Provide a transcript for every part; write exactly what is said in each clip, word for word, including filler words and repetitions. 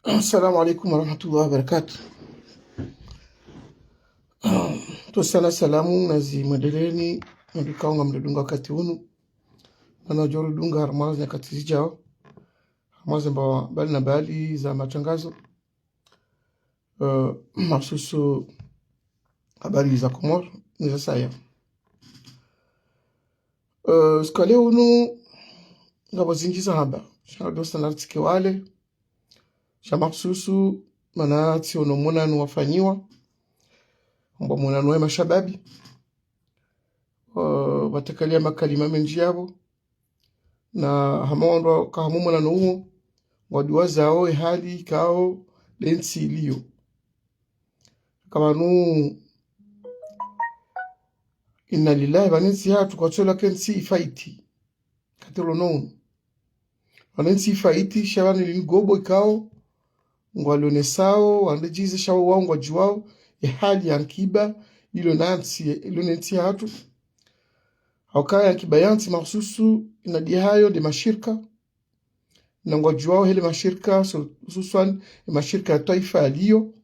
Assalamu alaikum warahmatullahi wabarakatuh. Tusana salamu na zimwendeleni, mndru ikao ngamdodunga wakati unu. Na nadjoridunga harumwa ze nyakati zidjao. Harumwa ze mbawa mbali na mbali za matangazo. Eh, mahsusu habari za Komori, ne za saya. Eh, usiku wa leo unu, ngapvo zindji za hamba. Sha ndo sana ritsike wale. Sha mahsusu, mana tsiono monano wafanyiwa. Mbo monano wa mashababi. Eh, watakalia makalima mendji yapvo. Na hama wandru waka harumwa monano uwo, ngwadjuwazao ye hali ikao le ntsi iliyo. Kamanu, inna lillahi, pvanu ntsi hatru kwatsu elewa ke ntsi ifaiti. Wakati ulo no unu. Pvanu ntsi ifaiti, sha pvanu linu gobo ikao, ngwalionesao, wandru djize sha wao ngwadjuwao, ye hali ya nkiba, ilo na ntsi, ilo ne ntsi hatru. Hauka ye nkiba ya ntsi mahsusu, inadi hayo nde mashirika. Na ngwadjuwao hele mashirika, so-, hususwan, ye mashirika ya twaifa yaliyo.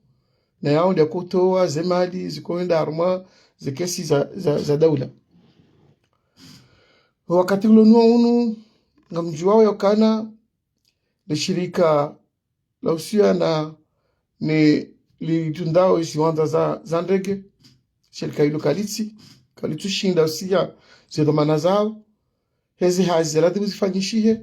Na yao nde yakotowa ze mali, zikoenda harumwa, ze kesi za, za, za daula. Wakati ulo nuwo unu, ngamdjuwao yokana, le shirika la usiana ne litrundao isiwandza za, za ndege, shirika ilo kalitsi, kalitsu shinda usia ze dhwamana zao, heze hazi za ladhimu zifanyishihe,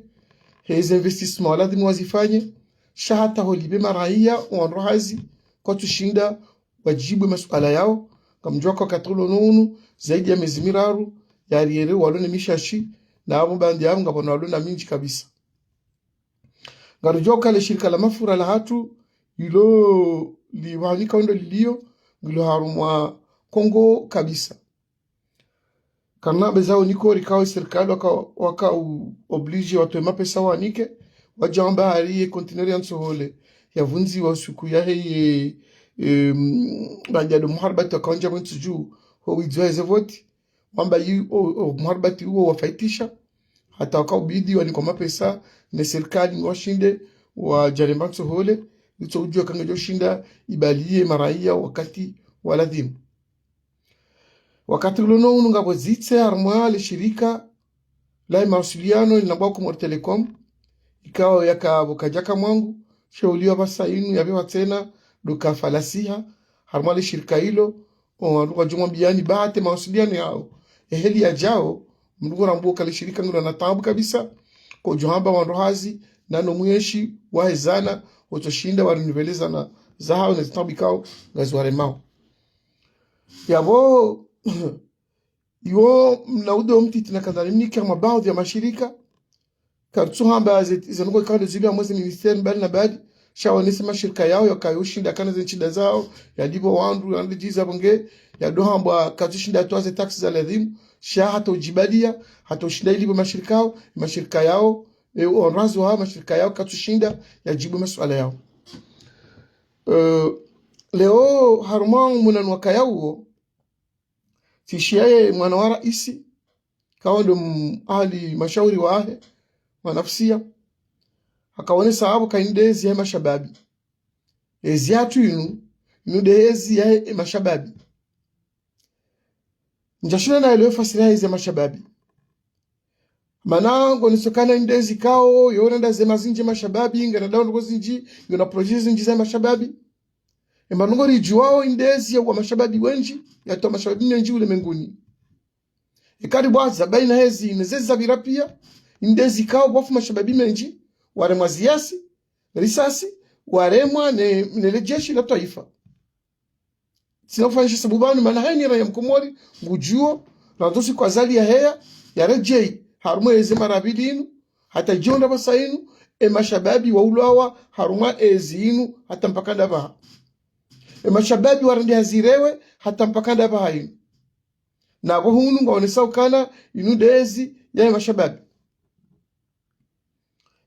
heze investissement ladhimu wazifanye, sha hata holipve maraiya, wandru hazi, kwatsu shinda, wadjibu masuala yao, ngamdjuwao ka wakati ulo no unu, zaidi ya mezi miraru, ya riere walo ne mishashi, na apvo mbandi apvo ngapvo na walo na mindji kabisa. Ngarudjuwao ka le shirika la mafura la hatru, ilo liwanika wendo liliyo, ngilo harumwa Kongo kabisa. Kana bezao niko rikao serikali waka, waka u-, obligé watowe mapesa wanike, wadja wamba hari ye conteneur ya Ntsohole, yavundziwa usiku yahe ye, em, baada ya do muharibati waka wandja mwentsi dju, ho widziwa heze voti, wamba yi, o, o, muharibati uwo wafaitisha, hata waka ubidi wanikwa mapesa, ne serikali ngwashinde, wadjaremba Ntsohole, litso udjuwa ka ngedjo shinda, ibaliye maraiya wakati wa ladhimu. Wakati ulo no unu ngapvo zitse harumwa le shirika la mawasiliano linambwao Comores Telecom, ikao yaka pvo kadjaka mwangu, sha uliwa pvasa inu yapvehwa tsena, ndo ka falasiha, harumwa le shirika ilo, o wandru kwadjumwambiyani bahati mawasiliano yao. Ye heli yadjao, mndru ngorambwao ka le shirika ngilo na taabu kabisa, kodjo hamba wandru hazi, nano mweshi, wahezana, wotso shinda, warinipvelezana, zahao ne zitaabu ikao, ngaziwaremao. Yapvo, iwo mna udo mtiti na kadhali mnike harumwa baadhi ya mashirika. Karitsu hamba ze, ze nungo ikao ndo zilio harumwa ze ministère mbali na mbali. Sha wonese mashirika yao yakayo shinda kana ze ntsida zao. Yalipvo wandru, yandidjiza pvo nge. Yado hambwa katsu shinda yatowa ze taxes za ladhimu. Sha hata udjibaliya, hata ushinda ilipvo mashirika yao. Mashirika yao, e, onrazi wa mashirika yao katsu shinda, yadjibu masuala yao. Eh, leo harumwa monano wakaya uwo, tsishiya ye mwana wa raisi, ikao ndo m-, ahali mashauri wahe, mwanafsia. Hakaonesa apvo ka inu nde ezi yahe mashababi. Ezi yatru inu, inu nde ezi yahe mashababi. Ndjashinda naelewe fasiri yahe ezi yahe mashababi. Mana ngonesao kana inu nde ezi ikao, yo nanda zema zindji mashababi, ngena dao ndrongoo zindji, ngena projet zindji za mashababi. Ema ndrongoo ridjuwao inu nde ezi yawa mashababi wendji, yatowa mashababi wendji ulemenguni. Ikali bwaza baina hezi, ne zezi zapvira pia, inu nde ezi ikao pvwafu mashababi mendji, waremwa ziyasi, risasi, waremwa ne, ne le jeshi la twaifa. Tsina ufanyisha sababu pvanu, mana hayina raya mkomori, ngudjuo, randzo siku Azali yaheya, yaredjei, harumwa ezi mara mbili inu, hata djo nda pvasa inu, e mashababi waulwawa, harumwa ezi inu, hata mpaka ndapvaha. E mashababi warendeha zirewe, hata mpaka ndapvaha inu. Na pvo hunu ngwaonesao kana, inu nde ezi, yahe mashababi.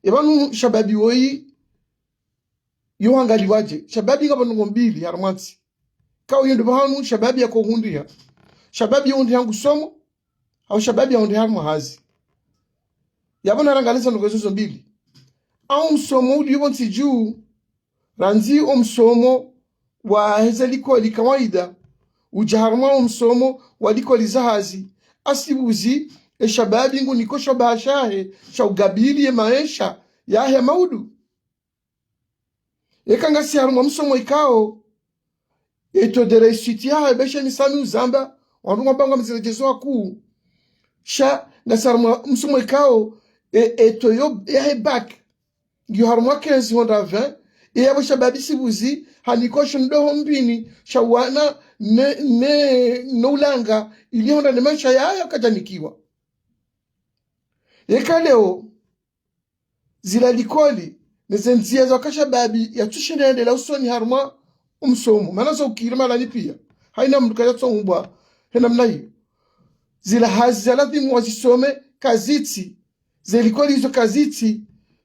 E pvanu shababi woyi, yo hangaliwadje. Shababi ngapvo ndrongoo mbili harumwa ntsi. Ikao yo ndo pvahanu shababi yako hundriha. Shababi yahundriha ngusomo, au shababi yahundriha harumwa hazi. Yapvo narangaliza ndrongoo ezo zo mbili. Au msomo ulio pvo ntsi dju, Randzi omsomo wa heze likoli kawaida, udja harumwa omsomo wa likoli za hazi. Asibuzi, eshababi nguniko shabaha shahe, sha ugabili ye maesha yahe maudu. Eka ngasi harumwa msomo ikao, e taux de réussite yahe, beshe nisami uzamba, wandru ngwamba ngwamziredjezo wakuu. Sha, ngasi harumwa msomo ikao, e, e taux yo, yahe bac ngiyo harumwa quinze hondra vingt, e yapvo shababi sibuzi, hanikwa sho ndoho mbili, sha wana, ne, ne, no ulanga, ili hondra ne maesha yahe kadjanikiwa. Eka leo, zila likoli, ne ze ndzia za kashababi yatsushinda yendelea usoni harumwa omsomo. Mana zo ukiri malani pia. Haina mndru kayatso umbwa, he namna iyo. Zila hazi za ladhimu wazisome, kazitsi. Ze likoli izo kazitsi,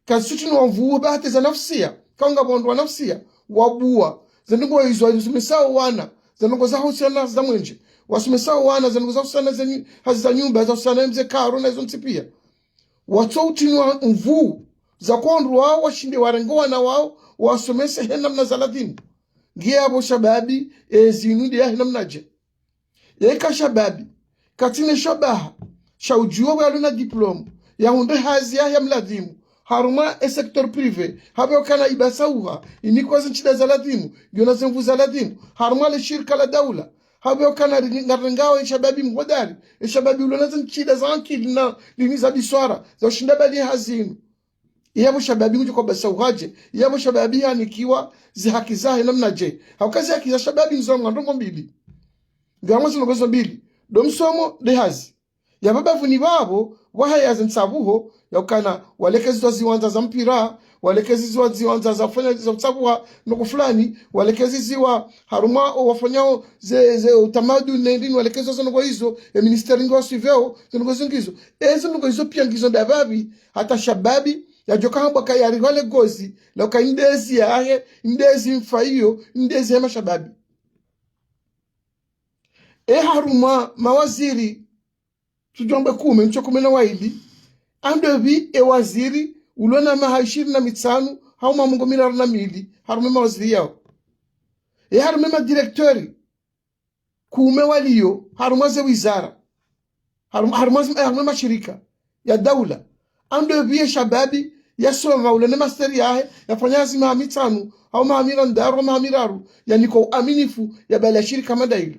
kazitsi no wamvuu ba hata za nafsia. Kaunga pvondro wa nafsia, wabuwa. Ze ndrongoo izo wazisomesa wana, ze ndrongoo za husiana za mwenje. Wasomesa wana, ze ndrongoo za husiana ze nyi-, hazi za nyumba, za husiana mze karo na izo ntsi pia. Watso utinwa mvuu za kwandru wao washinde warenge wana wao wasomese he namna za ladhimu. Ngiye yapvo shababi, e zinu nde yahe namna dje. Eka shababi, katsina shabaha, sha udjuwa bwalo na diplôme, yahundre hazi yahe ya mladhimu, harumwa e secteur privé, hapvo kana ibasauha, inikwa ze ntsida za ladhimu, yona ze nvuu za ladhimu, harumwa le shirika la daula, hapvo kana ri-, ngarengao e shababi mhodari, e shababi ulo na ze ntsida za ankili na lini za biswara, za ushinda bali hazi inu. Yapvo shababi ngudjo kwa basauha dje, yapvo shababi hanikiwa ze haki zahe namna dje. Hauka ze haki za shababi ngizo mwa ndrongoo mbili. Ngizo mwa ze ndrongoo zo mbili. Ndo msomo, nde hazi. Yapvo bapvuni pvapvo, wahaya ze ntsabuho, ya ukana, walekeziwa ziwandza za mpira, walekeziwa ziwandza za ufanya za utsabuha, ndrongoo fulani, walekeziwa harumwa, o wafanyao ze, ze utamaduni, ne ndini, walekeziwa ze ndrongoo izo, e ministère ngiyo waswiveo, ze ndrongoo izo ngizo. E ze ndrongoo izo pia ngizo ndapvapvi, hata shababi, yadjoka hambwa ka yari hwale gozi, la uka indezi yahe, indezi mfa iyo, indezi ya mashababi. E harumwa mawaziri, tsudjombe kume, ntso kume na waili, ando pvi e waziri, ulo na maha ishirini na mitsanu, hau maha mengo miraru na mili, harumwa e mawaziri yao. E harumwa e madirecteur, kume waliyo, harumwa ze wizara, harum-, harumwa zi-, harumwa mashirika ya daula. Ando pvi e shababi, yasoma, ulo ne master yahe, yafanya hazi maha mitsanu, hau maha miraru, hau maha miraru, yanikwa uaminifu, yabali ya shirika madailo.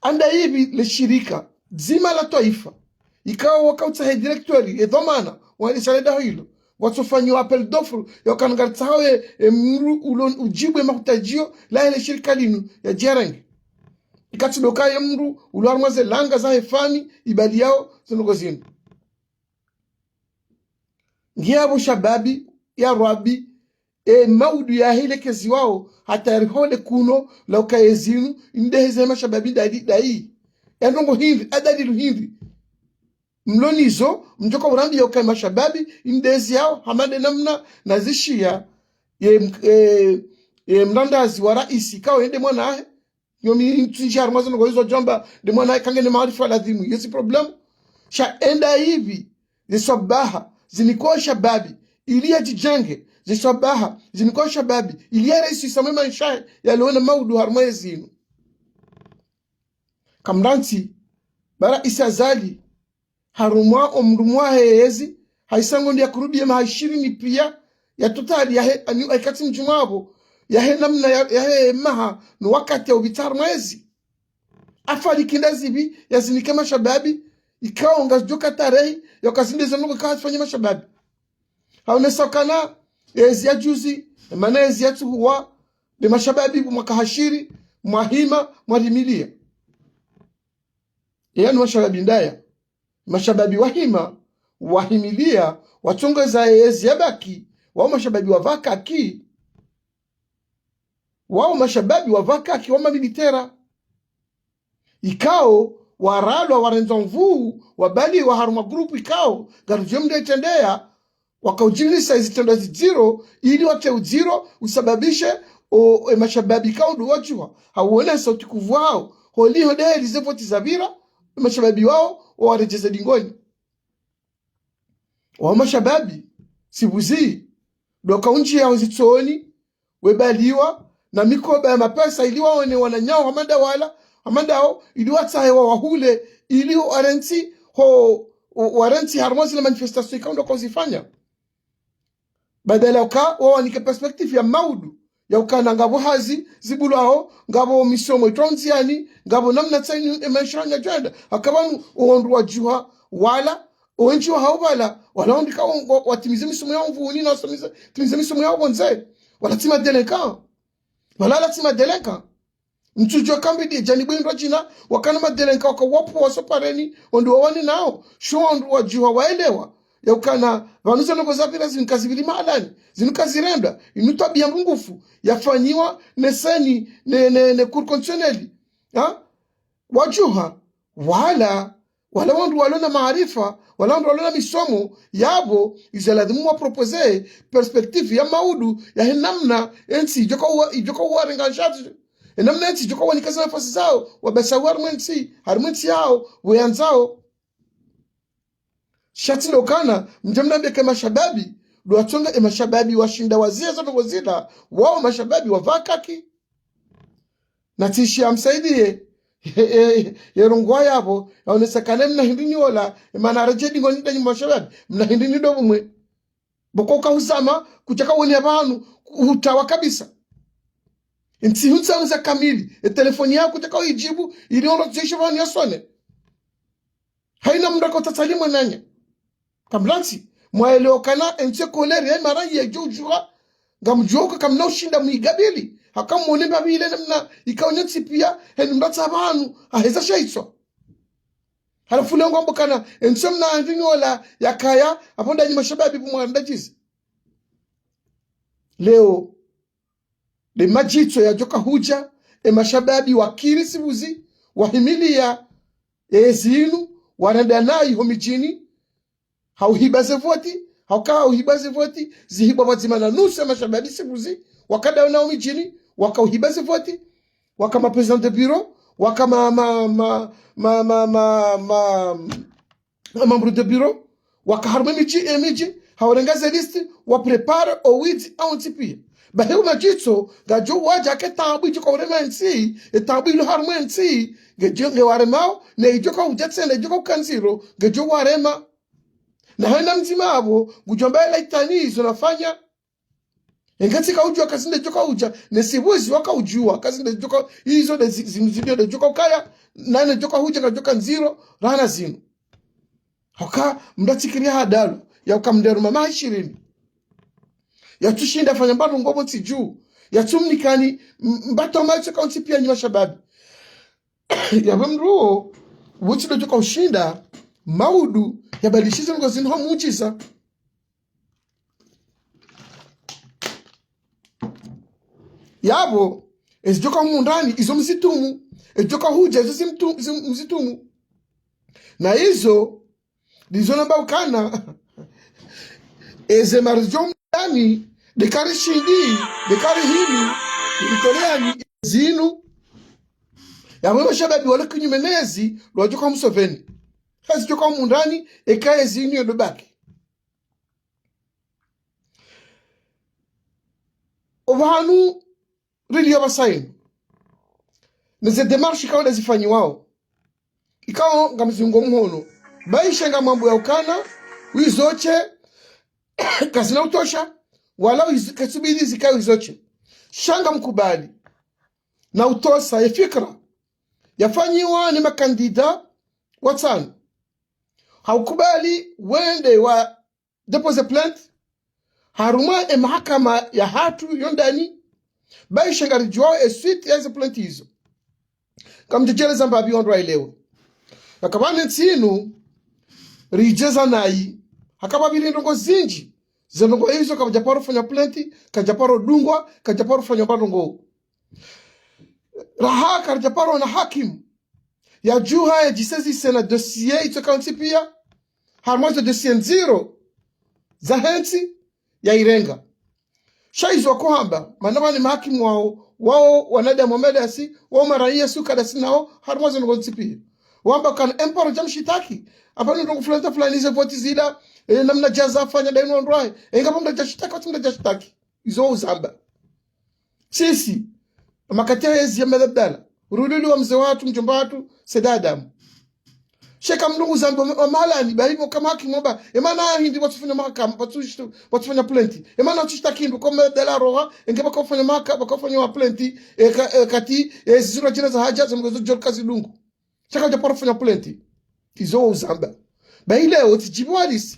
Anda ipvi le shirika dzima la twaifa, ikao waka utsaha e directeur, e dhwamana, wa lisale daho ilo, watsofanyiwa appel d'offre, ya ukana ngaritsaho e, e mndru ulo udjibu e mahutadjio, lahe le shirika linu, yadje yarenge. Ikatsi ndo ka ye mndru, ulo harumwa ze langa zahe fani, ibaliyao, ze ndrongoo zinu. Ngiye yapvo shababi, ya Rabbi, e maudu yahe yelekeziwao, hata yari hole kuno, la uka ye zinu, indezi ze mashababi ndadi, ndayi. Ya ndrongoo hindri, adadi lu hindri. Mlo nizo, mdjoka urambiya uka ye mashababi, indezi yao, hama nde namna, na zishiya, ye, e, e, mlandazi wa raisi, kao yende mwana ahe, nyo mi ntsindji harumwa ze ndrongoo izo djomba, nde mwana kangena maarifa ladhimu. Yesi problème. Sha enda ipvi, ze swabaha, zinikwa shababi, ili yadjidjenge, ze swabaha, zinikwa shababi, ili yareisi samwe maesha, yalona maudu harumwa ye zinu. Kamrantsi, bara isa Azali, harumwa omndru mwahe yezi, haisa ngondo ya kurubiya maha ishirini pia, ya total yahe, ani, aikatsi mdjumwa apvo, yahe namna ya, yahe maha, no wakati ya upvira harumwa yezi. Afali kinda zipvi, yazinike mashababi, ikao ngazidjoka tarehi, ya uka zinde ze ndrongoo ikao hazifanya mashababi. Haonesa ukana, yezi ya juzi, mana yezi ya tsuhuwa, nde mashababi mwaka hashiri, mwahima, mwarimiliya. Eyanu mashababi ndaya. Mashababi wahima, wahimiliya, watsongeza yezi ya baki, wao mashababi wapvaka ki, wao mashababi wapvaka ki, wao mamilitera. Ikao, waralwa, warenzwa nvuu, wabaliwa harumwa groupe ikao, ngarudjo mndru etrendeya, waka udjilisa izitrendwa zidziro, ili watre udziro, usababishe, o, e mashababi ikao ndo wadjuha, hauonesa utukufu wao, holiho nde heli ze voti zapvira, e mashababi wao, wawaredjeze dingoni. Wao mashababi, sibuzi, Ndo waka undjiya ho zitsoni, webaliwa, na mikoba ya mapesa, ili waone wananyawo hama nda wala, hama ndawo, ili watsahe wawahule, ili ho warantsi, ho, ho, warantsi harumwa zila manifestation ikao ndo waka uzifanya. Badala uka wawanike perspective ya maudu, ya ukana ngapvo hazi zibulwawo, ngapvo misomo itrwa ndziani, ngapvo namna tsayinu emaesha yanyadjwenda. Haka pvanu owandru wadjuha wala, owendji wahawo pvala, wala wandru ikao wa-, watimize misomo yawo mvuni na wasomeze, timize misomo yawo pvondze. Wala tsi madélinquant. Wala, wala tsi madélinquant. Ntsudjuwa kamwe nde djanibu indrwadjina, wakana madélinquant waka wapvo wasopareni, ondo wawane nawo, sho wandru wadjuha waelewa, ya ukana, pvanu ze ndrongoo zapvira zinu kazipviri mahalani, zinu kazirendwa, inu twabiya mbi ngufu, yafanyiwa ne CENI, ne, ne, ne Cour constitutionnelle. Ha? Wadjuha, wala, wala wandru walona maarifa, wala wandru walona misomo, yapvo, izo lazimu wa proposer perspective ya maudu, yahe namna, entsi, idjoka uwa, idjoka uwarenga nshatru, e namna entsi, idjoka uwanika ze nafasi zawo, wabasa harumwa entsi, harumwa entsi yawo, weyandzao. Sha tsi ndo ukana, mdje mnambe ke mashababi, ndo watsonga e mashababi washinda waziya zo ndrongoo zila, wawo mashababi wavaa kaki. Na tsi shiya msaidiye, ye, ye, ye, ye rongowa yapvo, yaonesa kana mna hindri nyi ola, emana redjedi ngoni ndanyi mashababi, mna hindri nyi ndo pvumwe. Pvoko uka huzama, kudjaka wone pvanu, hutawa kabisa. Ntsi huntsamuza kamili, e telefoni yaho kudjaka uidjibu, ili olo djesho pvanu yasone. Haina mndru akao tsatsali mwananya. Kamlantsi, mwaelewa kana entsi ye colère ya imara yedjo udjuha, ngamdjuwa uka kamna ushinda mwigabili, haka mwone mbapvi ile namna ikao nyi ntsi piya, heni mndru atsaha pvanu, haheza shaitswa. Halafu leo ngwambo kana, entsi mna hindri nyi ola yakaya, apvo ndanyi mashababi pvumwe nda djizi. Leo, nde madjitso yadjoka hudja, e mashababi wakiri sibuzi, wahimiliya, e zinu, warenda nayi ho midjini, hauhiba ze voti, hauka hauhiba ze voti, zihibwa pvwadzima na nusu ya mashababi sibuzi, wakada nao midjini, waka uhiba ze voti, waka ma président de bureau, waka ma, ma, ma, ma, ma, ma, ma membre de bureau, waka harumwa emidji, emidji, haurenga ze liste, wa préparer owidzi awontsi piya. Bahi o madjitso, ngadjo wadja ke taabu idjoka urema entsi, e taabu ilo harumwa entsi, ngedjo nge waremao, ne idjoka udja tsena, idjoka uka ndziro, ngedjo warema. Na haina mdzima apvo, ngudjo amba ela itani izo nafanya. Enga tsi kaudjuwa kazi ndedjoka udja, ne sibuzi waka udjuwa, kazi ndedjoka, izo nde zi-, zinu zidjo ndedjoka ukaya, na ndedjoka hudja, ngadjoka ndziro, rahana zinu. Hauka, mndru atsikiri hadalo, ya uka mndru aruma maha ishirini. Yatsushinda afanya mbapvi ndrongoo pvo ntsi dju. Yatsumnikani, m-, mbatoma yatsoka ontsi piya nyi mashababi. Yapvo mndru uwo, pvo ntsi ndedjoka ushinda, maudu, yabadilishi ze ndrongoo zinu ha muujiza. Yapvo, ezidjoka humu ndani, izo mzitumu. Ezidjoka hudja, izo zimtu-, zim-, mzitumu. Na izo, ndizo namba ukana, eze mali zidjo humu ndani, nde karishindi, nde karihimi, nde ritoleani, zinu. Yapvo mashababi wale kinyume nezi, ndo wadjoka Museveni. Hazidjoka humu ndani, eka ezinu yendo baki. Opvahanu riliyo pvasa inu, neze démarche ikao ndezifanyiwao, ikao ngamziungo mhono. Bahi sha ngamwambo ya ukana, wizo she, kazina utosha, wala wizo-, ketsubidi zikaye wizo she. Sha ngamkubali, na utosa ye fikira yafanyiwa ne makandida watsanu. Haukubali wende wa déposer plainte harumwa emahakama yahatru yo ndani, bahi sha ngaridjuwao e suite ya ze plainte izo. Ngamdjo djeleza mbapvi wandru waelewe. Haka pvanu entsi inu, ridjeza nayi. Haka pvapviri ndrongoo zindji. Ze ndrongoo izo kapvadja paro fanywa plainte, kadja paro dungwa, kadja paro fanywa mba ndrongoo. Raha karidja paro ona hakimu yadjuha yadjisezise na dossier itsoka ontsi piya, harumwa ze dossier ndziro zahe ntsi, yairenga. Sha izo wakohamba, mana pvanu mahakimu wawo, wawo wanadamu wa madasi, wawo maraiya suka dasi nawo, harumwa ze ndrongoo ntsi piya. Wamba kana M P R djamshitaki. Amba ni ndrongo fulani ta fulani ze voti zila, eh, namna djaza fanya dayi no ndrwaye. Enga pvo mndru djashitaki, watsi mndru djashitaki. Izo uzamba. Sisi, makati ya ezi ya Ahmed Abdallah, rulili wa mze watru, mdjomba watru, Said Adam. Sheka mndru uzamba wa, wa mahalani, ba hivyo kama haki mwamba, emana hindri watsufanya mahakama, watsu-, watsufanya plainte. Emana watsushitaki hindri, kwa Ahmed Abdallah roha, enge baka ufanya mahaka-, baka ufanya wa plainte, e ka-, e kati, e zizura djina za hadja, za mgezo djorka zidungu. Shaka djaparo fanya plainte. Izo uzamba. Ba ile otsi djibu halisi.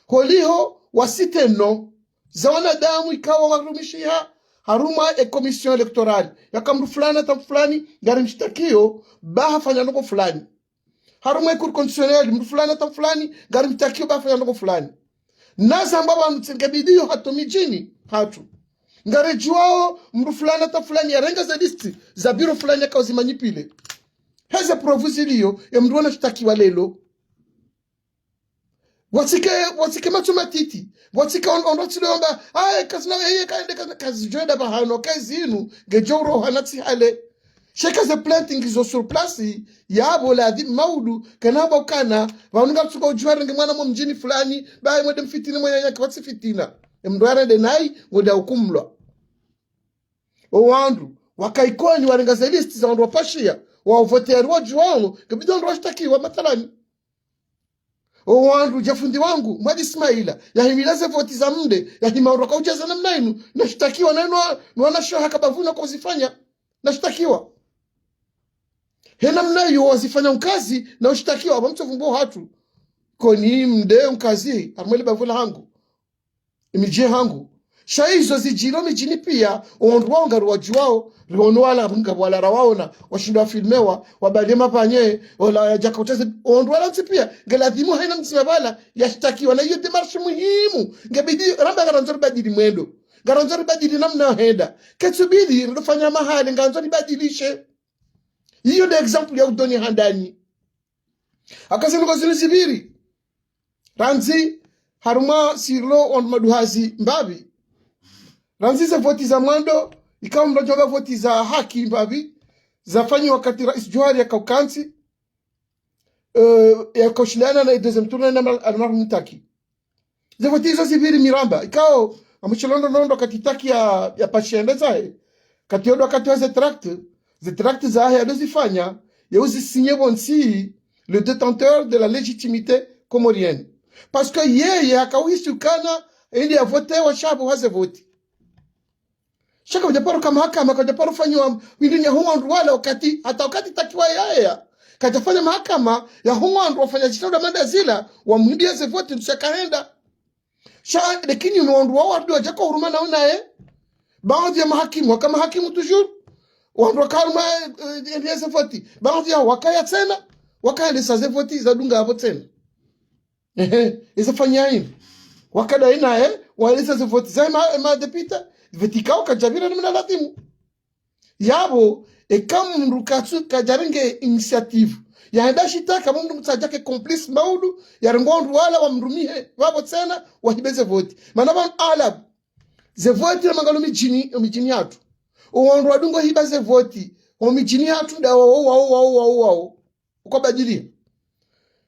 Holiho wasiteno za wanadamu ikao warumishiha harumwa e commission électorale. Yaka mndru fulani hata fulani, ngari mshitakiyo, ba hafanya ndrongo fulani. Harumwa e Cour constitutionnelle, mndru fulani hata fulani, ngari mshitakiyo, ba hafanya ndrongo fulani. Nazamba pvanu tsi nge bidi yo hata midjini hatru. Ngaredjuwao mndru fulani hata fulani yarenga ze liste za bureau fulani yaka uzimanyipile. Heze preuve ziliyo, e mndru wanashitakiwa lelo. Watsike, watsike matso matiti. Watsike on-, ondro tsi lomba, aye, kazina, eye, kaende, kazina, kazidjwenda pvahano, kazi inu, ngedjo uroha na tsi hale. Sheka ze plainte ngizo sur place, yapvo ladhimu maudu, kana hamba ukana, pvanu ngatsuka udjuwa renge mwana mwa mdjini fulani, baye mwende mfitina mwenye yake watsi fitina. E mndru yarende nayi, ngwenda hukumlwa. O wandru, waka Ikoni warenga ze liste za wandru wapashia, wa vote yari wadjuwao, nge bidi wandru washitakiwa mathalani. O wandru, dja fundi wangu, Mwadi Ismaila, yahimila ze voti za mde, yahima wandru waka udjaza namna inu, nashitakiwa na inu wa-, na wanashaha kabavuna kwa uzifanya. Nashitakiwa. He namna iyo wazifanya nkazi, na ushitakiwa, aba mtsovu mbo hatru. Koni mde nkazi, harumwa le bavu la hangu. Imidji hangu. Sha izo zidjilo midjini pia, o wandru wao ngari wadjuwao, riwono wala, ngapvo wala rawaona, washindo wafilmewa, wabale mapvanye, ola yadjaka uteze, o wandru wala ntsi pia, nge ladhimu haina mdzima pvala, yashitakiwa, na iyo démarche muhimu, nge bidi, ramba ngarandzo ribadili mwendo, ngarandzo ribadili namna hwenda, ketsu bidi, ridofanya mahale, ngarandzo ribadilishe. Iyo nde exemple ya udoni handani. Haka ze ndrongo zinu zipviri. Randzi, harumwa sirilo wandru maduhazi mbapvi. Randzi ze voti za mwando, ikao mndru adjoba voti za haki mbapvi, zafanyiwa wakati Rais Djohar yaka ukantsi, eh, yaka ushindana na deuxième tour na almarhum Taki. Ze voti izo zipviri miramba. Ikao, amushilondolondo kati Taki ya, ya pashende zahe. Kati yodo wakati wa ze tract, ze tract zahe yado zifanya, ye uzisinye pvontsi, le détenteur de la légitimité comorienne. Parce que yeye haka uhisi ukana, ili ya vote wa shabu ha ze voti. Shaka kadjaparo ka mahakama, kadjaparo fanyiwa windri nya ho wandru wala wakati, hata wakati Taki wa yaya. Kadjafanya mahakama, ya ho wandru wafanya zitau da manda zila, wamuhimbiya ze voti, ndo shaka henda. Sha, lakini unu wandru wao warudi wadjaka huruma na unaye. Baadhi ya mahakimu, waka mahakimu toujours. Wandru waka haruma, eh, eh, ze voti. Baadhi yao wakaya tsena, wakaendesa ze voti zadunga apvo tsena. Ehe, izo fanya hini. Wakada inaye, waendesa ze voti za ma, ma député. Voti kao kadjapvira ni mna ladhimu. Yapvo, eka mndru katsu, kadjarenge initiative. Yahenda shitaka, mndru mtsadjake complice maudu, yarenge wandru wala wamrumihe, pvapvo tsena, wahibe ze voti. Mana pvanu alab, ze voti na mangalo midjini, midjini yatru. O wandru wadungo hiba ze voti, o midjini yatru nda wao, wao, wao, wao, wao. Uko badiliya.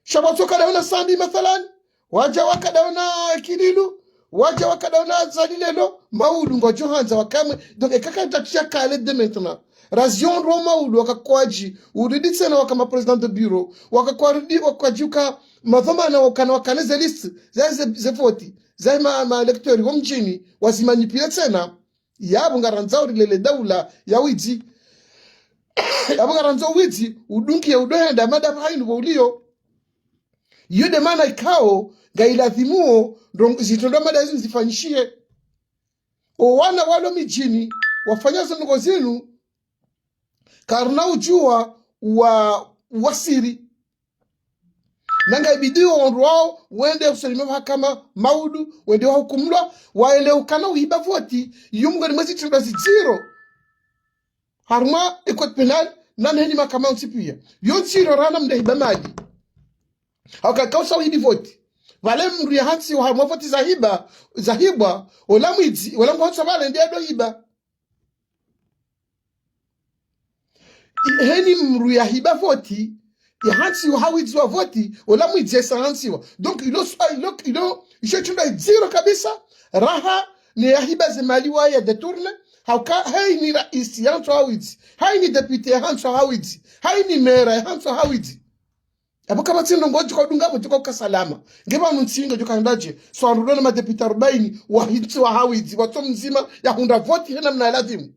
Sha pvwatsoka daona Sambi mathalan, wadja waka daona Ikililu, wadja waka daona Azali lelo, maudu ngwadjo handza wakamwe. Donc, eka kantsi ya kale dès maintenant. Razion ro maudu waka kwadji, uridi tsena waka ma président de bureau, waka kwaridi, waka kwadji uka madhwamana wakana, wakana ze liste, za ze, ze voti, za ma, ma électeurs, wo mdjini, wazimanipule tsena. Yapvo ngarandzao rilele daula ya widzi. Yapvo ngarandzao widzi, udungiye udohenda mada pvahanu pvo uliyo. Iyo nde mana ikao, ngailadhimuo, ndrong-, zitrendwa mada zinu zifanyishihe. O wana walo midjini, wafanya zo ndrongo zinu, karina udjuwa wa, wa siri. Na ngaibidi wo wandru wao, wende usalime mahakama maudu, wende wahukumulwa, waelewe ukana uhiba voti, iyo mngoni mwa zitrendwa zidziro. Harumwa e code pénal, na neheni mahakama yontsi pia. Yontsi iro rana mndru hiba mali. Hauka kausa uhibi voti. Pvale mndru ya hantsi wa harumwa voti zahiba, zahibwa, ola mwidzi, ola nguhantsa pvale nde ado hiba. I-, heni mndru yahiba voti, yahantsiwa ha widzi wa voti, ola mwidzi yesa hantsiwa. Donc, ilo swa, ilo, ilo, isho shindru idziro kabisa, raha, ne yahiba ze mali wa ya détourné, hauka, hayini raisi yahantsiwa ha widzi, hayini député yahantsiwa ha widzi, hayini maire yahantsiwa ha widzi. Apvo kapvatsi ndrongoo djuka udunga pvo djuka uka salama. Nge pvanu ntsi nge djuka ndaje, so wandru rilo na madéputé arubaini, wahantsiwa ha widzi, watso mdzima, yahundra voti hena mna ladhimu.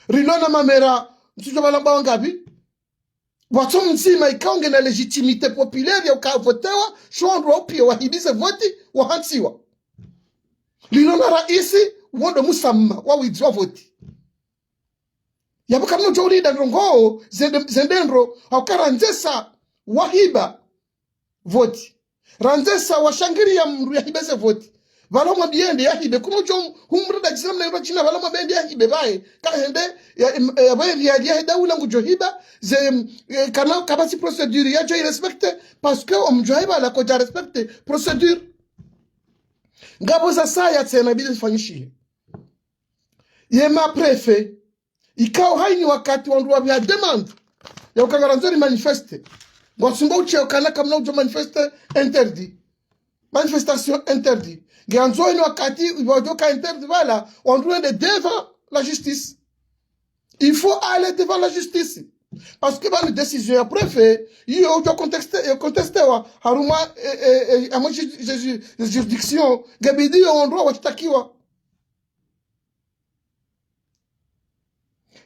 Rilo na mamera, ntsudjuwa pvala ngwao ngapvi, watso mdzima ikao ngena légitimité populaire ya uka votewa, sho wandru wao pia wahibize voti, wahantsiwa. Lilo na raisi, wo ndo musamma, wa widzi wa voti. Yapvo kamnodjo ulida ndrongoo, zende, zende ndro, hauka randzesa, wahiba, voti. Randzesa, washangiriya mndru yahibe ze voti. Pvala mwambiye yende yahibe, kumodjo humrida djina mna yiro djina, pvala mwambiye yende yahibe pvaye. Kahende, ya, em, eh, pvaye ya, ya, ya daula ngudjo hiba, ze, em, eh, kana kapvatsi procédure, yadjo i respecté, parce que omdjo hiba la kodja respecté procédure. Ngapvo zasaya tsena bidi zifanyishihe. Ye ma préfet, ikao hayini wakati wandru wapviha demande ya uka ngarandzo ri manifesté. Ngwatsungo utshe ukana kamna udjo manifesté interdit. Manifestation interdit. Nge andzo hayini wakati ipvo wadjo ka interdit pvala, wandru wende devant la justice. Il faut aller devant la justice. Parce que pvanu décision ya préfet, iyo udjo contesté, eh, contestéwa, harumwa, eh, eh, eh, amwe ju-, ju-, ju-, juridiction, nge bidi yo wandru washitakiwa.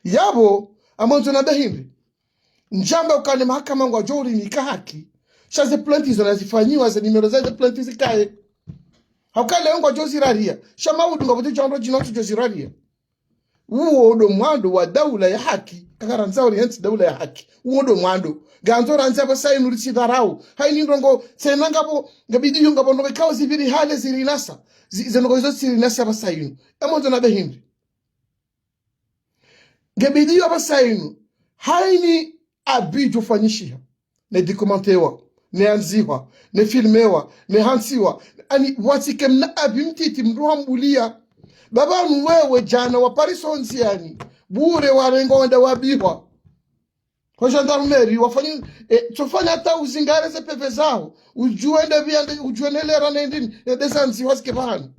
Yapvo, amwandzo na behindri. Ndjamba ukane mahakama ngwadjo urinika haki. Sha ze plainte izo nazifanyiwa, ze numéro za ze plainte zikaye. Hauka leo ngwadjo zirariya. Sha maudu ngapvo djo ndro djina ntsudjo zirariya. Uwo ndo mwando wa daula ya haki. Kakarandzao ri hentsi daula ya haki. Uwo ndo mwando. Ngandzo randzi apvasa inu ritsidharau. Hayini ndrongoo, tsena ngapvo, nge bidi yo ngapvo ndrongoo ikao zipviri hale zirinasa. Zi-, ze ndrongoo izo zirinasa apvasa inu. Amwandzo na behindri. Nge bidi yo apvasa inu, hayini abus idjo fanyishiha, ne documentéwa, ne andzihwa, ne filméwa, ne hantsiwa, ani watsike mna abus mtiti mndru hambuliya. Pvapvanu wewe djana waparisa ondziani, bure warengwa wenda wabihwa. Ho gendarmerie, wafanya, eh, tsofanya hata uzingare ze P V zaho, udjuwe nde pvia nde, udjuwe ne lera ne ndini, ne nde zandziwa zike pvahanu.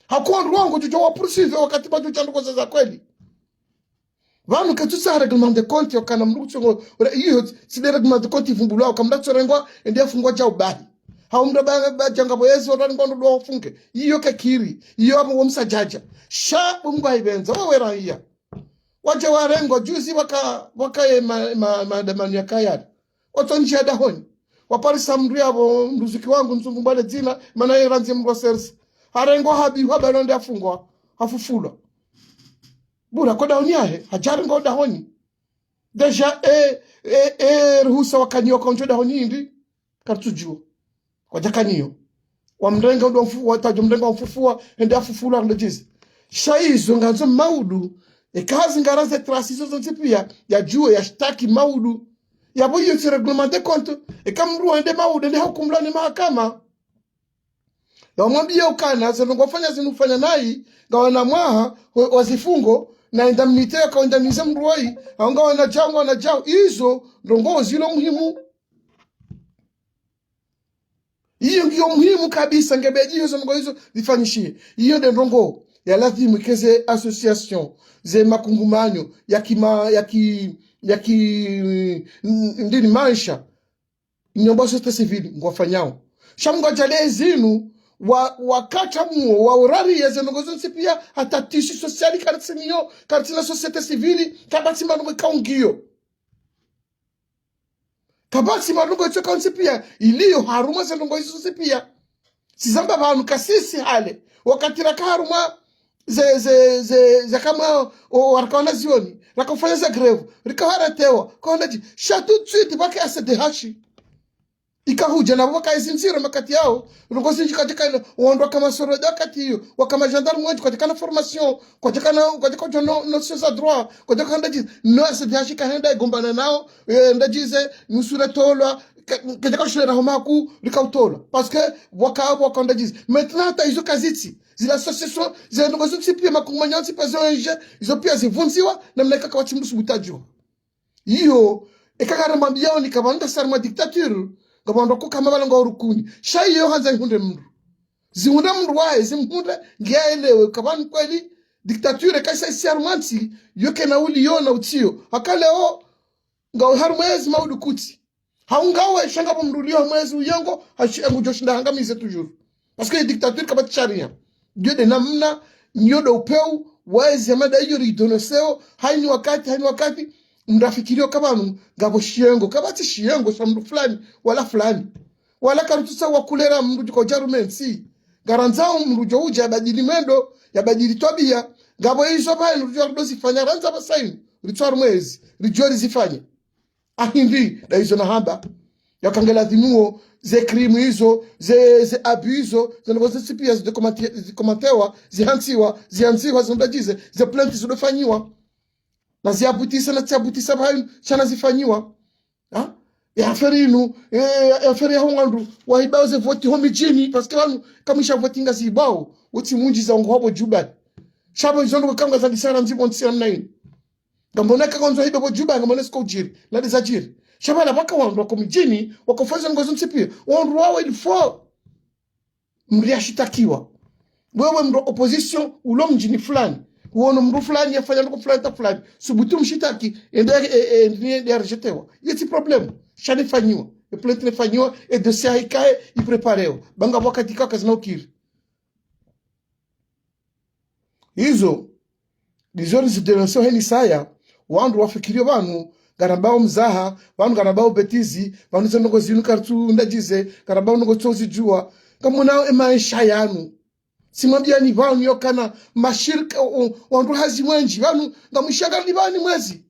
Hauka ndrongoo djudjo wa poursuivre wakati pvadjo dja ndrongoo za, za kweli. Pvanu katsutsaha règlement de compte, ukana mndru kutsongo, ura, iyo, tsi nde règlement de compte ivumbulwa, uka mndru atsorengwa, ende afungwa djau bahi. Hau mndru ba, ba, djanga pvo yezi, ura ngwa ndo wafunge. Iyo kakiri, iyo apvo wamsadjadja. Sha, Mungu haipvendza, wawe raia. Wadja warengwa, juzi waka, waka ye ma, ma, ma, madamanu ya kayari. Watsondjia dahoni. Waparisa mndru yapvo, mndru zuki wangu, nzungu mbale dzina, mana ye randzi mndru wa serisi. Harengwa habihwa pvalo nde afungwa, hafufulwa. Bure ko dahoni yahe, hadjarengwa dahoni. Déjà, eh, eh, eh, ruhusa wakaniwa kondjo dahoni hindri. Karitsudjuwa. Kwadjakaniyo. Wamrenga ndo mfu-, watadjo mrenga wamfufua, hende afufulwa ndo djize. Sha izo ngandzo maudu, eka hazingara ze traces izo zontsi pia, yadjuwe yashitaki maudu. Yapvo iyo tsi règlement de compte, eka mndru hende maudu, hende hahukumulwa ni mahakama. Yawamwambiya ukana, ze ndrongoo wafanya zinu ufanya nayi, ngawana mwaha, wa, wa zifungo, na indemnité yaka indemniser mndru wayi, hau ngawana djau, ngawana djau, izo, ndrongoo zilo muhimu. Iyo ngiyo muhimu kabisa, nge bidi izo ndrongoo izo zifanyishihe. Iyo nde ndrongoo ya lazimu ike ze association, ze makungumanyo, ya kima, ya ki, ya ki, n-, ndini maesha. Nyombo société civile, ngwafanyao. Sha mngwadjale zinu, wa, wakata muo, wa urariya ze ndrongoo zontsi pia, hata tissu social karitsiniyo, karitsina société civile, kapvatsi mandrongoo ikao ngiyo. Kapvatsi mandrongoo itsoka ontsi pia, iliyo harumwa ze ndrongoo izo zontsi pia. Sizamba pvanu kasisi hale, wakati raka harumwa ze, ze, ze, ze kama, o, waraka wanazioni, raka ufanya za grève, rika waretewa, kaonadji, sha tout de suite, pvake A C D H. Ika hudja na pvo pvaka izi ndziro makati yao, ndrongoo zindji kadjakana, wandru waka masoroda wakati iyo, waka magendarme wendji kwadjakana formation, kwadjakana, kwadjaka udjuwa no, notions za droit, kwadjakana ndadji, no A C D H kahenda igombana nao, eh, ndadjize, nusura tolwa, ka-, kadjaka ushilera ho maku, lika utolwa. Parce que, waka, waka ndadjize. Maintenant, hata izo kazitsi, zila association, zila ndrongoo zontsi pia makungumanyo ontsi pia zo O N G, izo pia zivundziwa, namna ikaka watsi mbusu butadjiwa. Iyo, Eka ngarimwambiyao ni ukaya pvanu ngasari mwa dictature, ngapvo wandru wako hama pvala ngwao rukuni. Sha iyo handza ihundre mndru. Zihundre mndru waye, zimhundre, nge aelewe ukaya pvanu kweli dictature kayisa isi harumwa ntsi, yo kena uliyo na utsiyo. Haka leo, ngawe harumwa ezi maudu kutsi. Hau ngawe sha ngapvo mndru uliyo harumwa ezi uyengo, hashi-, ngudjo shinda hangamize toujours. Parce que dictature kapvatsi sharia. Iyo nde namna, iyo ndo upeu, wa ezi ya mada iyo ridononseo, hayina wakati, hayina wakati, mndru afikiriyo ukaya pvanu, ngapvo shiyengo, kapvatsi shiyengo sha mndru fulani, wala fulani. Wala karitsutsaha wa kulera mndru djuka udja harumwa entsi. Ngarandzao mndru djo udja yabadili mwendo, yabadili twabiya, ngapvo izo pvanu ridjo ridozifanya, randza pvasa inu, ritso harumwa ezi, ridjo rizifanya. Ahindri, nda izo nahamba. Yaka nge lazimuo, ze crime izo, ze, ze abus izo, ze ndrongo zontsi piya zidjo commenté-, zikomantewa, zihantsiwa, zihantsiwa, zindadjize, ze plainte zidofanyiwa. Na ziabutisa, na ziabutisa pvanu, sha na zifanyiwa. Ha? Ya affaire inu, eh, ya affaire ya ho wandru, wahiba ze voti ho midjini, parce que pvanu, kamwisha voti ngazihibwao, wotsi mundji za ongo hapvo Djuba. Sha pvo izo ndrongo kanga zandisa na ndzivo ntsi namna inu. Ngamwona eka ngwandzo hiba pvo Djuba, ngamwona ziko udjiri, na ndeza djiri. Sha pvala pvaka wandru wako midjini, wako fanya ndrongo zontsi piya. Wandru wawo il faut mndru yashitakiwa. Wewe mndru opposition, ulo mdjini fulani. Uono mndru fulani yafanya ndrongo fulani ta fulani. Subutu mshitaki, ende, e, e, ende, ende yarejetewa. Yetsi problème. Sha nifanyiwa. E plainte nifanyiwa, e dossier yahikaye, ipréparéwa. Ba ngapvo wakati kaka zina ukiri. Izo, izo rizidononseo heni saya, wandru wafikiriyo pvanu, ngarambao mzaha, pvanu ngarambao bêtise, pvanu ze ndrongo zinu karitsu ndadjize, ngarambao ndrongo tsozidjuwa, ngamwonao e maesha yanu. Tsimwambiyani pvanu yokana mashirika, o, o, wandru hazi wendji, pvanu ngamwisha ngarili pvanu mwezi.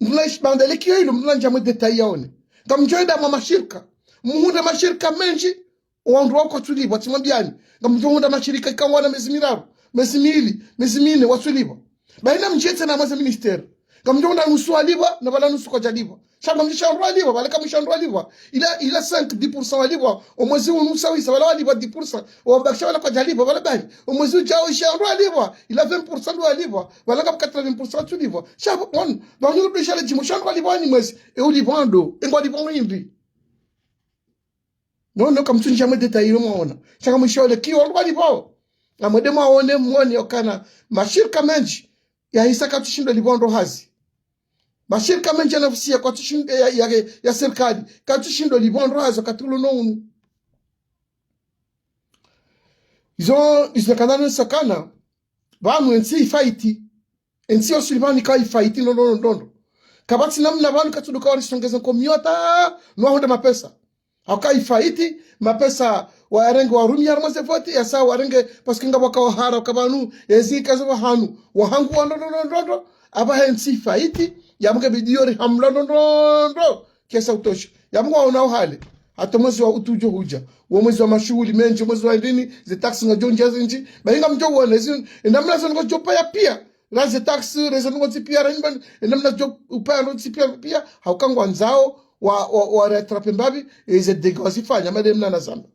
Mndru naishi banda lekiyo ilo, mndru nandja mwe détail yaone. Ngamdjo enda mwa mashirika. Muhundre mashirika mendji, wandru wao kwatsulipvwa, tsimwambiyani. Ngamdjo hundra mashirika ikawana mezi miraru, mezi mili, mezi mine, watsulipvwa. Bahi namdjetse na mwa ze ministère. Ngamdjo hundra nusu walipvwa, na pvala nusu kwadjalipvwa. Sha ngamdjo sha wandru walipvwa, pvala kamwisha wandru walipvwa. Ila, ila cinq, dix pour cent walipvwa, o mwezi unu usawisa, pvala walipvwa dix pour cent, wabakisha pvala kwadjalipvwa, pvala bahi. O mwezi udjao isha wandru walipvwa, ila vingt pour cent ndo walipvwa, pvala ngapvo quatre-vingts pour cent watsulipvwa. Sha pvo, wanu, pvanu ndo isha le djimbo, sha wandru walipvwa ni mwezi, e ulipvwa ndo, e ngwalipvwa hindri. Non, non, kamtsundja mwe détail ilo mwaona. Sha ngamwisha ole kiyo wandru walipvwao. Ngamwende mwaone, mwone yokana mashirika mendji, yahisa katsushindo lipvwa ndro hazi. Mashirika mendji ya nafsiya kwatsushindo ya, ya, ya, ya serikali, katsushindo lipvwa ndro hazi wakati ulo no unu. Izo, izo nakandano nisakana, pvanu entsi ifaiti. Entsi yosuli pvanu ika ifaiti ndrondro ndrondro. Kapvatsi namna pvanu katsuduka warisongeze nkomiyota, no wahundre mapesa. Hauka ifaiti, mapesa wayarenge warumiye harumwa ze voti, yasa warenge, parce que ngapvo waka wahara, uka pvanu, ezi kazo pvahanu, wahangu wa ndrondro ndrondro, apvaha entsi ifaiti, yamke bidiori hamla ndrondro ndrondro, kiasi utosha. Yamke waona uhale, hata mwezi wa août udjo hudja, wo mwezi wa mashuhuli mendji, mwezi wa ndrini, ze taxes ngadjo ndja zindji, bahi ngamdjo wona, ezi, e namna zo ngodjo paya piya, ra ze taxes, ra ze ndrongo ntsi piya, ra nyumba, e namna djo upaya ndrongo ntsi piya, piya, hauka ngwandzao, wa, wa, wa rattraper mbapvi, e ze dégâts wazifanya, made mna nazamba.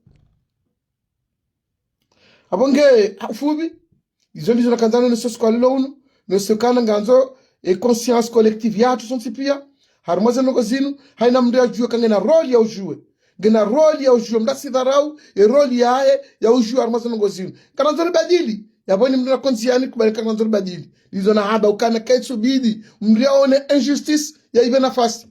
Apvo nge, ha ufupvi, izo ndizo nakandzano nisosi kwa lilo unu, nosokana ngandzo, e conscience collective yatru sontsi piya, harumwa ze ndrongo zinu, hayina mndru yadjuwe ka ngena rôle ya udjuwe. Ngena rôle ya udjuwe, mndru asidharau, e rôle yahe ya udjuwe harumwa ze ndrongo zinu. Kanandzo ribadili, yapvo ni mndru nakondzi yani kubali kanandzo ribadili. Izo nahamba ukana kaitsubidi, mndru yaone injustice, ya ipve nafasi.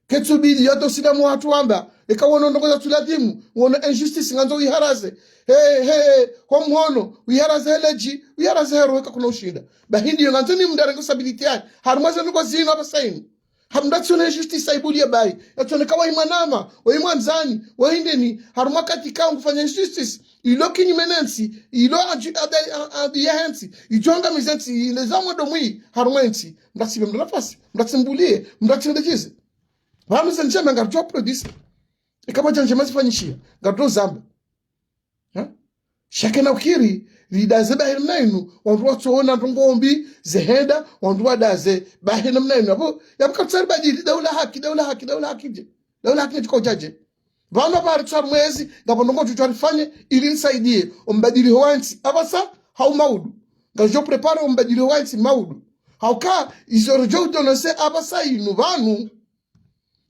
Kaitsubidi, yatso sida mwa hatru wamba, eka wono ndrongo zatsuladhimu, wono injustice ngandzo uyiharaze. He, he, he, ho mhono, uyiharaze he ledji, uyiharaze he roho eka kuna ushinda. Bahi ndiyo ngandzo ni mndru arenge usabilité yahe, harumwa ze ndrongo zinu apvasa inu. Ha mndru atsione injustice aibuliye bahi. Yatsione ka wayi mwanama, wayi mwandzani, wayi ndeni, harumwa kati ka ngufanya injustice, ilo kinyume ne ntsi, ilo adju-, ada-, a-, adui yahe ntsi, idjo angamiza ntsi, ile za mwendo mwi, harumwa entsi. Mndru atsipve mndru nafasi, mndru atsimbuliye, mndru atsimdadjize. Pvanu ze ndjema ngaridjo produire. Eka pvwadja ndjema zifanyishiha, ngaridjo zamba. Ha? Sha kena ukiri, ridaze bahi namna inu, wandru watsoona ndrongo mbi, zehenda, wandru wadaze bahi namna inu. Apvo, yapvo katsari badili, daula haki, daula haki, daula haki dje. Daula haki dje kwa udjadje. Pvanu pvaritsu harumwa ezi, ngapvo ndrongo djudjwa rifanye, ili nisaidiye, o mbadiliho wa ntsi, apvasa, hau maudu. Ngaridjo préparer o mbadiliho wa ntsi maudu. Hauka, izo ridjo udonose apvasa inu pvanu.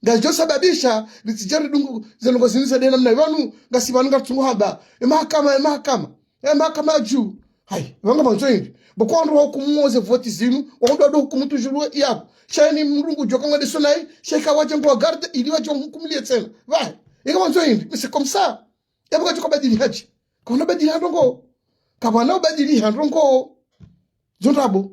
Ngazidjo sababisha, ritsidje ridungu, ze ndrongoo zinu zende namna pvanu, ngasi pvanu ngartsungu hamba. E mahakama, e mahakama. E mahakama ya juu. Hayi, pvanga mandzo hindri. Pvoko wandru wahukumu wo ze voti zinu, wandru wado hukumu toujours yapvo. Sha eni mndru ngudjo kangwa de sonai, sha ika wadje ngwa garde, ili wadje hukumu liye tsena. Pvahe, ika mandzo hindri, mais c'est comme ça. Yapvo kadjo kabadili hadji. Kauna badili ha ndrongoo. Kapvana ubadili ha ndrongoo. Zo ndrabo.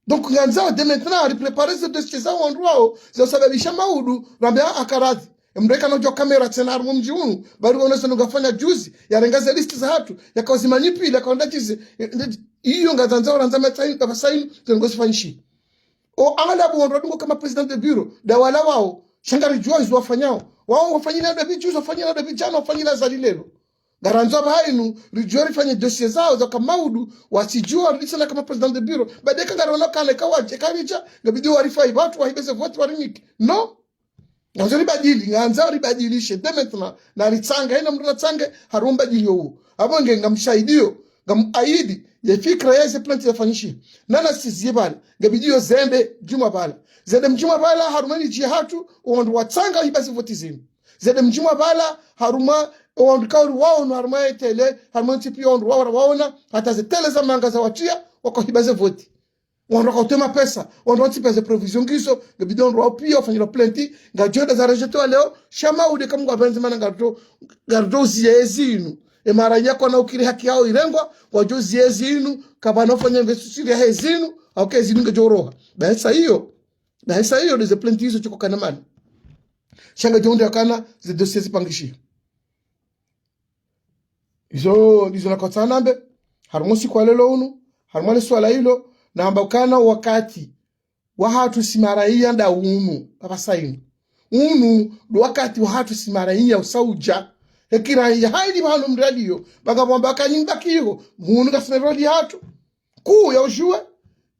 Donc, ngandzao dès maintenant, riprépare ze dossier za wandru wao, za usababisha maudu, rambe a, a karadhi. Emndru eka nodjo kamera tsena harumwa mdji unu, bari wonesa nunga fanya juzi, yarenga ze liste za hatru, yakazimanipule, yakaonda juzi, e, nde, iyo ngandzao randza matsayi, kapvasa inu, ze ndrongoo zifanyishihe. O, angalia bo wandru wadungo hama président de bureau, nda wala wao, sha ngaridjuwa izo wafanyao. Wao wafanyila nda pvi juzi, wafanyila nda pvi djana, wafanyila zali leo. Ngarandzo apvaha inu, ridjuwe rifanye dossier zao za ka maudu, watsidjuwa ridisana hama président de bureau. Ba de eka ngariona kana eka wadje, eka ridja, ngabidi warifayi pvatsu, wahibe ze voti, warinike. Non. Ngandzo ribadili, ngandzao ribadilishe. Dès maintenant, naritsange, haina mndru natsange, harumwa mbadili yo uwo. Apvo nge ngamshahidiyo, ngamuayidi, ye fikira ya ze plainte zafanyishiha. Nana siziye pvala, ngabidi yo zende mdjumwa pvala. Zende mdjumwa pvala, harumwa ni dji hatru, o wandru watsanga wahiba ze voti zinu. Zende mdjumwa pvala, harumwa, o wandru kauri waono, harumwa ye télé, harumwa ntsi piya wandru waora waona, hata ze télé za manga za watriya, wakahiba ze voti. Wandru wakautowa mapesa, wandru wantsi piya ze provision ngizo, ngabidi wandru wao piya wafanyilwa plainte, ngazidjo enda za rejetewa leo, sha maudu eka Mngu apvendze mana ngaridjo, ngaridjo uziya ezinu. E mara yakwana ukiri haki yao irengwa, ngwadjo uziya ezinu, kapvana ufanya investiture ya hezinu, hauka ezinu ngedjo roha. Bahisa iyo, bahisa iyo, de ze plainte izo tsi ko kana mali. Sha ngadjo undre kana, ze dossier zipangishiha. Izo, izo nakotsaha nambe, harumwa usiku wa leo unu, harumwa le swala ilo, namba ukana wakati wahatru si maraiya nda unu, apvasa inu. Unu, ndo wakati wahatru si maraiya usa udja. Eka iraiya, haini pvahanu mndru yaliyo, ba ngapvo wamba kanyinga kiho, hunu ngasina rôle yahatru. Kuu ya udjuwe,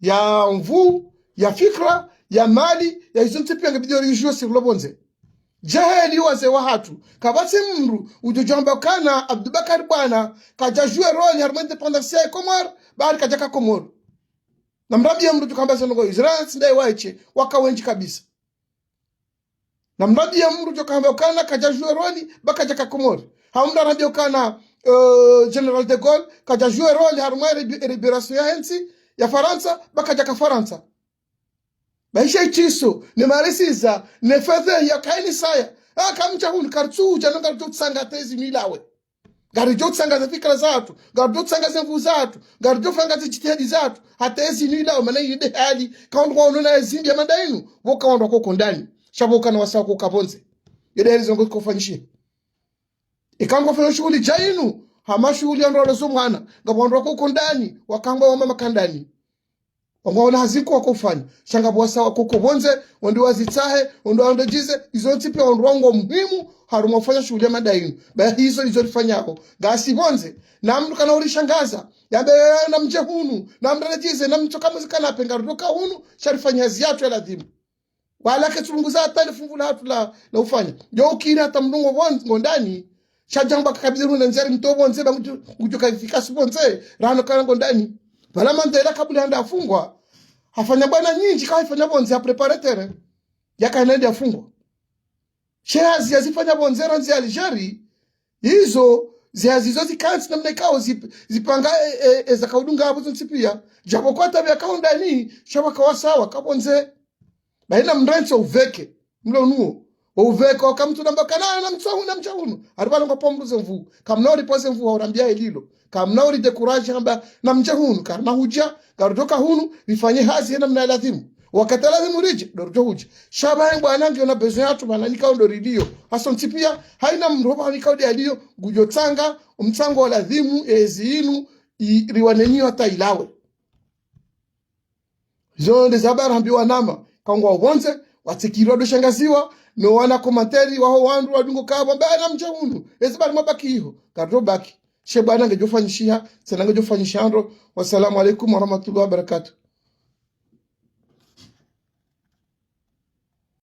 ya nvuu, ya fikira, ya mali, ya izo ntsi piya ngabidi yo ridjuwe si rilo pvondze. Djaheli wazee wahatru, kapvatsi mndru udjo djamba ukana Abdubakar Bwana kadja jouer rôle harumwa indépendance ya Komori, bari kadjaka Komori. Namrambiye mndru udjo hamba ze ndrongoo izo, rantsi ndaye waishe, waka wendji kabisa. Namrambiye mndru udjo hamba ukana kadja jouer rôle, ba kadjaka Komori. Hau mndru arambiye ukana, eh, Général de Gaulle kadja jouer rôle harumwa e libi-, e libération ya hentsi ya Farantsa, ba kadjaka Farantsa. Baishe itsiso, ne marisiza, ne fedheha ya kaini saya. Ah, kamtsa hunu, karitsudja, no ngaridjo tsanga hata ezinu ilawe. Ngaridjo tsanga ze fikira zahatru, ngaridjo tsanga ze nvuu zahatru, ngaridjo fanya ze djitihadi zahatru, hata ezinu ilawe, mana iyo nde hali, ka wandru waono na ezimbi ya manda inu, pvoka wandru wako hondani, sha pvoka na wasa wako pvondze. Iyo nde hali ze ndrongoo ziko fanyishiha. Eka ngwafanya shughuli dja inu, hama shughuli ya ndrongoo zo mwana, ngapvo wandru wako hondani, wakamba wama makandani. Wangwaona hazi nkuu wako ufanya. Sha ngapvo wasa wako pvondze, wandru wazitsahe, wandru waonda djize, izo ntsi piya wandru wangu muhimu, harumwa ufanya shughuli ya manda inu. Ba hizo izo rifanyao. Ngasi pvondze, na mndru kana urishangaza. Yambe, "Na mdje hunu, na mndru djize, na mtsoka muzika na penga rudoka hunu, sha rifanye hazi yahatru ya ladhimu." Wala ketsulunguza hata le fungu lahatru la, la ufanya. Yo ukiri hata mndru ngo pvondze, ngo ndani, sha djamba kakabidhi runa ndzari mto pvondze, ba ngudjo, ngudjo kafika si pvondze, rano kana ngo ndani. Pvala Mandela kabla handa afungwa, hafanya bwana nyindji, ka hafanya pvondze, ha préparer terrain, yaka nende afungwa. She hazi yazifanya pvondze randzi Algérie, izo, ze hazi izo zikantsi namna ikao zip-, zipanga, e, e, e, zaka udunga apvo zontsi piya. Djapvo kwa tabu yaka hondani, sha pvaka wasa waka pvondze. Bahi namrantsi uveke, mlo nuwo. Uveke, waka mtsu namba ukana, na mtsu hunu, na mdje hunu. Hari pvalo ngapvo mndru ze nvuu. Kamna uri pvo ze nvuu, haurambiya ililo. Kamna uri décourager hamba, na mdje hunu. Karina hudja, ngarudoka hunu, rifanye hazi ye namna ya ladhimu. Wakati ladhimu ridje, ndo rudjo hudja. Sha bahi bwana ngiyo na besoin yahatru, mana nikao ndo riliyo. Hasontsi piya, haina mndru pvahanu ikao nde aliyo, ngudjo tsanga, omtsango wa ladhimu, ezi inu, i, riwanenyiwa hata ilawe. Zo nde ze habari hambiwa wanama, ka ngwao pvondze, watsikirwa ndo shangaziwa, no wana commentaire waho wandru wadungo kapvo, mbe na mdje hunu, ezi bari mabaki iho, ngaridjo baki. She bwana ngedjo fanyishiha, tsena ngedjo fanyishiha ndro. Wassalamu alaikum warahmatullahi wabarakatuh.